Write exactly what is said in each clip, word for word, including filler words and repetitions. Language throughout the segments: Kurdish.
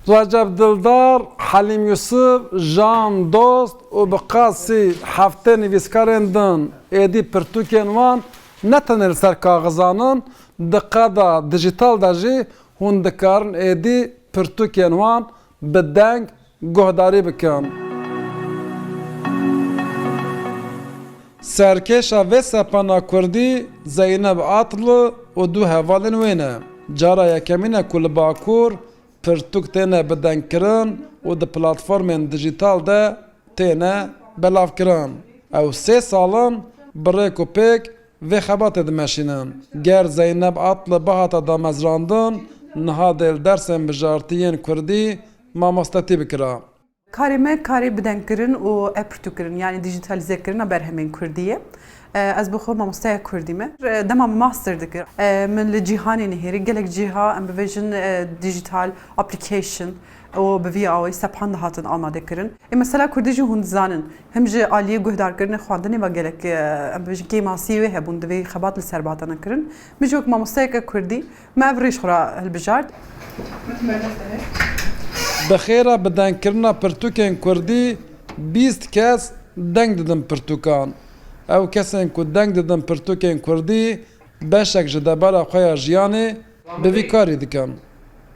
Recep Dildar, Helîm Yusuf, Jan Dost û bi qasî heftê nivîskarên din êdî pirtûkên wan ne tenê li ser kaxizan in, di qeda dijîtal de jî hûn dikarin êdî pirtûkên wan bi deng guhdarî bikin. Serkêşa vê sepana kurdî Zeyneb Atlı û du hevalên wê ne. Cara yekemîn e ku li Bakur pirtûk têne bidengkirin û di platformên dijîtal de têne belavkirin. Ew sê sal in bi rêk û pêk vê xebatê dimeşînin. Ger Zeyneb Atlı bihata damezrandin, niha dê li dersên bijartî yên kurdî mamostetî bikira. Karê me karê bidengkirin û e pirtûkkirin, yanî dijîtalîzekirina berhemên kurdî ye. E, ez bi xwe mamosteya kurdî me. E, dema min master dikir, e, min li cîhanê nihêrî gelek cîha, em bibêjin, e, digital application û bi vî awayî sepan dihatin amade kirin. Ê mesela kurdî jî hûn dizanin, him ji aliyê guhdarkirinê xwendinê ve gelek, e, em bibêjin kêmasiyê wê hebûn, divê xebat li ser bihata nekirin. Min jî wek mamosteyeke kurdî me ev rêj xwe re hilbijart. Bi xêra bidengkirina pirtûkên kurdî bîst kes deng didin pirtûkan. Ew kesên ku deng didin pirtûkên kurdî beşek ji debara xwe ya jiyanê bi vî karî dikin.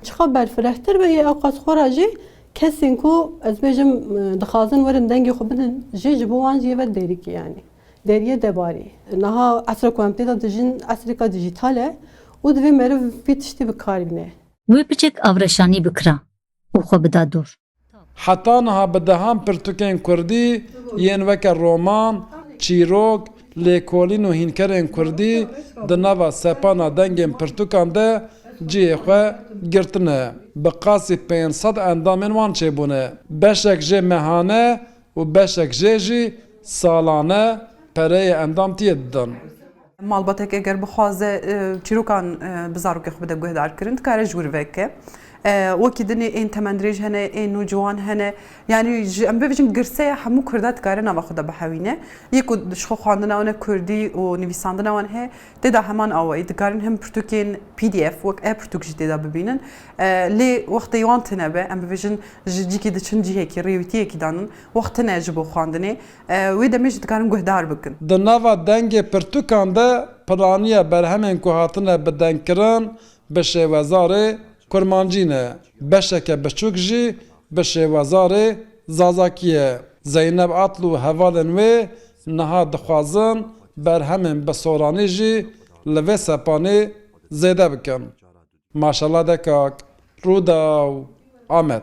Çiqa berfirehtir be yê ewqas xwe re jî kesên ku ez bêjim, e, dixwazin werin dengê xwe bidin jî ji bo wan jî yê ve dêrîkî yanî. Deriyê debarî. Niha esra ku em tê de dijîn esrêka dijîtal e û divê meriv vî tiştî bi kar bîne. Wê piçek avreşanî bikira û xwe bida dûr. Heta niha bi dehan pirtûkên kurdî yên weke roman, çîrok, lêkolîn û hînkerên kurdî di nava sepana dengên pirtûkan de cihê xwe girtine. Bi qasî pênc sed endamên wan çêbûne. Beşek jê mehane û beşek jê jî salane pereyê endamtiyê didin. Malbatek eger bixwaze, e, çîrokan, e, bi zarokê xwe bide guhdarkirin, dikare ji wir veke. E, wekî dinê ên temendirêj hene, ên nûciwan hene. Yanî ji, em bibêjin girseya hemû Kurda dikare nava xwe de bihewîne. Yê ku ji xwe xwendina wan e Kurdî û nivîsandina wan heye, tê de heman awayî dikarin him pirtûkên P D F wek e-pirtûk jî tê de bibînin. E, lê wextê wan tune be, em bibêjin ji cîkî diçin cihekî, rêwîtiyekî danin, wext tune ji bo xwendinê. E, wê demê jî dikarin guhdar bikin. Di nava dengê pirtûkan de piraniya berhemên ku hatine bidengkirin bi şêwezarê kurmancî ne. Beşeke biçûk jî bi şêwezarê zazakî ye. Zeyneb Atlı û hevalên wê niha dixwazin berhemên bi soranî jî li vê sepanê zêde bikin. Maşallah dekak, Rûdaw, Amed.